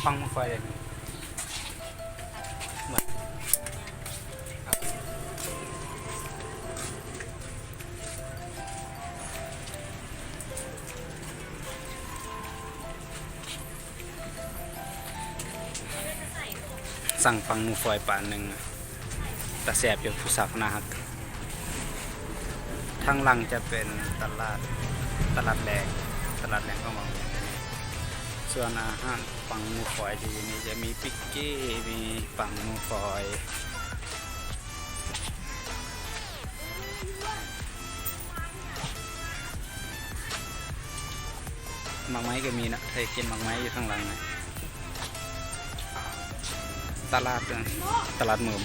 ຟັງໝູ່ຂ້ອຍເດ້. ສັ່ງປັງໝູ່ຝອຍປານໜຶ່ງ ຕາແຊບຢູ່ ຜູ້ສາວໜ້າຮັກ. ທາງຫຼັງຈະເປັນຕະຫຼາດ ຕະຫຼາດແລງ ຕະຫຼາດແລງຂອງບາງເວຍ. ສ່ວນອາຫານປັງໝູ່ຝອຍທີ່ຢູ່ນີ້ຈະມີປິກກີ້ ມີປັງໝູ່ຝອຍ. ໝາກໄມ້ກໍມີນະ ໃຜກິນໝາກໄມ້ຢູ່ທາງຫຼັງນະ. ຕະຫຼາດ ຕະຫຼາດເມືອງ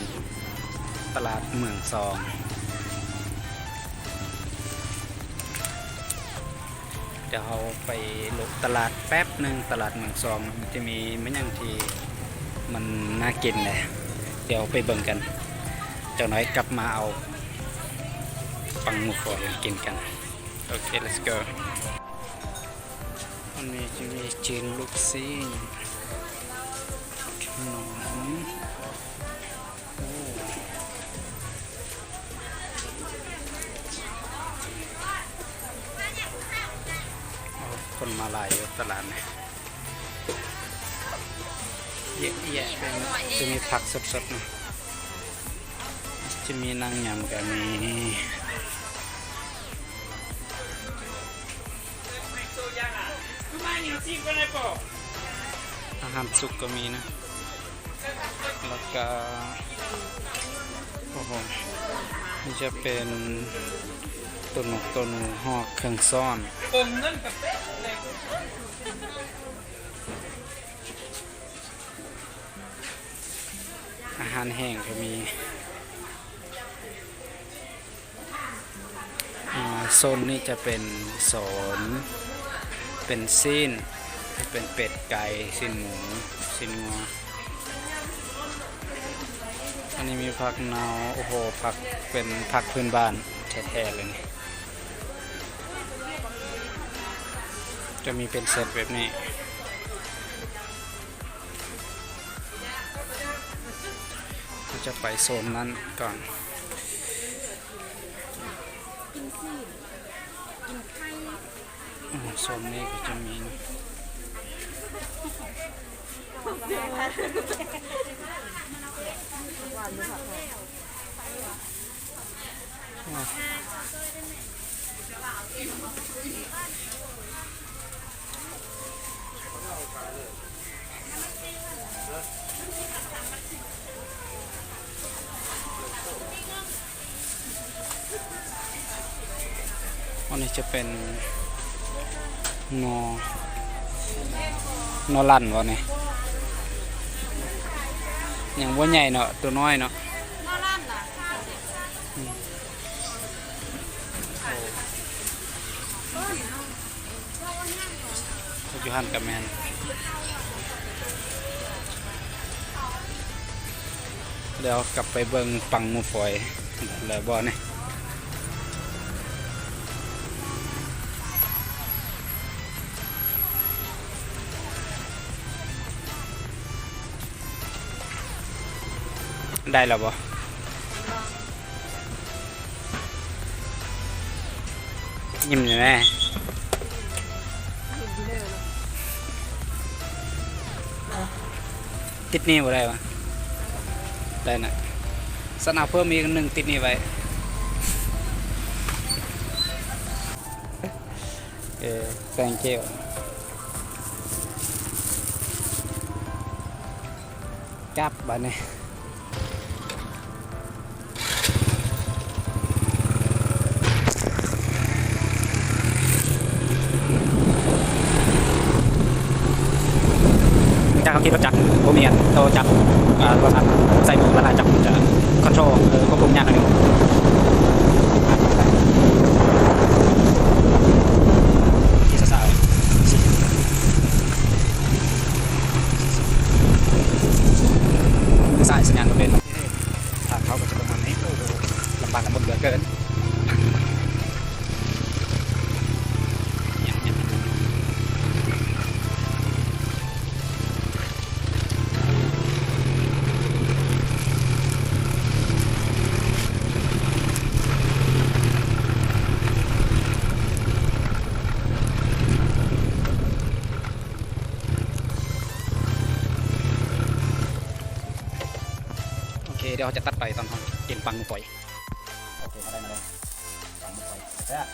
ຕະຫຼາດເມືອງສອງ. ດຽວເຮົາໄປເລາະຕະຫຼາດແປັບໜຶ່ງ, ຕະຫຼາດເມືອງສອງ ມັນຈະມີແມ່ນຫຍັງທີ່ມັນໜ້າກິນແດ່. ດຽວໄປເບິ່ງກັນ, ຈັກໜ້ອຍກັບມາເອົາປັງໝູ່ຝອຍກິນກັນ. ໂອເຄ let's go. ອັນນີ້ຈະມີຈີນລູກຊີ້ນ ຂະໜົມ. ໂອ້ ຄົນມາຫຼາຍຢູ່ຕະຫຼາດນີ້ ເຍາະແຍະໄປໝົດ. ຈະມີຜັກສົດໆນະ ຈະມີໜັງຍຳກໍມີ. ອາຫານສຸກກໍມີນະ ແລ້ວກໍ ໂອ້ໂຫ ນີ້ຈະເປັນໂຕນົກໂຕໜູ ຫອກເຄື່ອງຊ້ອນ. ອາຫານແຫ້ງກໍມີ. ອາ ໂຊນນີ້ຈະເປັນໂຊນ ເປັນຊີ້ນ ເປັນເປັດ ໄກ່ ຊີ້ນໝູ ຊີ້ນງົວ. ອັນນີ້ມີຜັກເນົ່າ ໂອ້ໂຫ ຜັກ ເປັນຜັກພື້ນບ້ານແທ້ໆເລີຍນີ້. ຈະມີເປັນເຊັດແບບນີ້. ເຮົາຈະໄປໂຊນນັ້ນກ່ອນ. ກິນຊີ້ນ ກິນໄຂ່. ອືມ ໂຊນນີ້ກໍຈະມີນະ. ອັນນີ້ຈະເປັນໜໍ່ ໜໍ່ລັນບໍ່ນີ້? ຍັງບໍ່ໃຫຍ່ເນາະ ໂຕນ້ອຍເນາະ. ອືມ. ຢູ່ຫັ້ນກໍແມ່ນ. ແລ້ວກັບໄປເບິ່ງປັງໝູ່ຝອຍ ແລ້ວບໍ່ນີ້? ໄດ້ແລ້ວບໍ່? ຍິ້ມຢູ່ແມ້. ຕິດໜີ້ບໍ່ໄດ້ຫວາ? ໄດ້ນະ. ຊັ້ນເອົາເພີ່ມອີກໜຶ່ງຕິດໜີ້ໄວ້. ເອີ thank you. ກັບບາດນີ້. ຈາກເຮົາຂີ່ລົດຈັກ ບໍ່ມີອັນໂຕຈັບ ອ່າ ໂທລະສັບ ໃສ່ມືລະລາຍຈັບ ມັນຈະຄອນໂທຣ ເອີ ຄວບຄຸມຍາກໜ້ອຍໜຶ່ງ. ທີ່ສາວໆ ສາ ດຽວເຮົາຈະຕັດໄປຕອນເຮົາກິນປັງໝູ່ຝອຍ. ໂອເຄ ເຮົາໄດ້ມາແລ້ວ ປັງໝູ່ຝອຍແຊບ.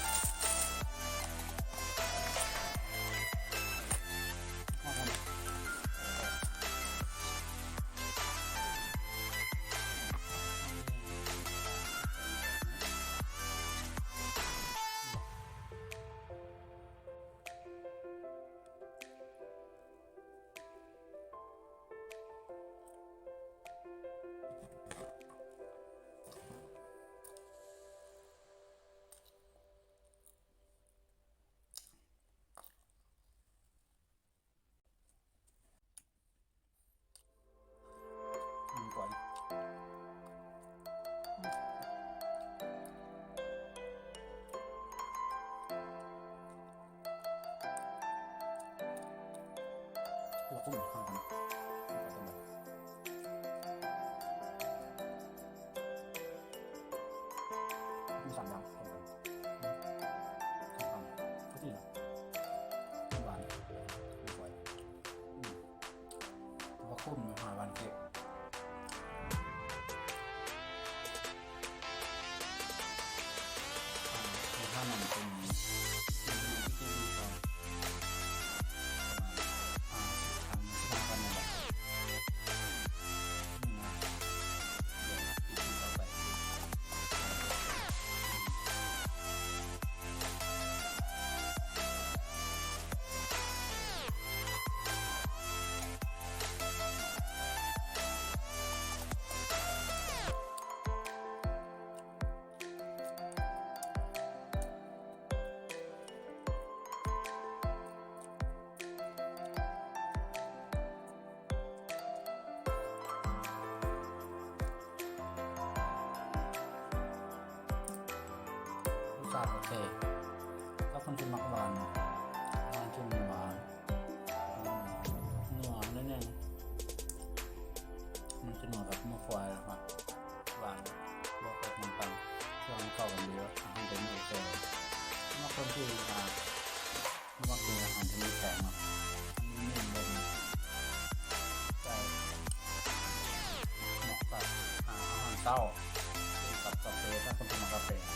ລົດຊາດໂອເຄ ແລ້ວຄົນທີ່ມັກຫວານເນາະ ຫວານ ເຂັ້ມ ຫວານ ອືມ ນົວແນ່ໆ ມັນຈະນົວກັບໝູ່ຝອຍແລ້ວກໍຫວານ ບວກກັບຂະໜົມປັງ ເຂົ້າກັນດີ ອາຫານເປັນໂອເຄ ສຳລັບຄົນທີ່ ອ່າ ມັກກິນອາຫານທີ່ມີແປງເນາະ ມີແບບນີ້ ໃສ່ ເໝາະກັບ ອາ ອາຫານເຊົ້າ ກິນກັບກາເຟ ຖ້າຄົນທີ່ມັກກາເຟ.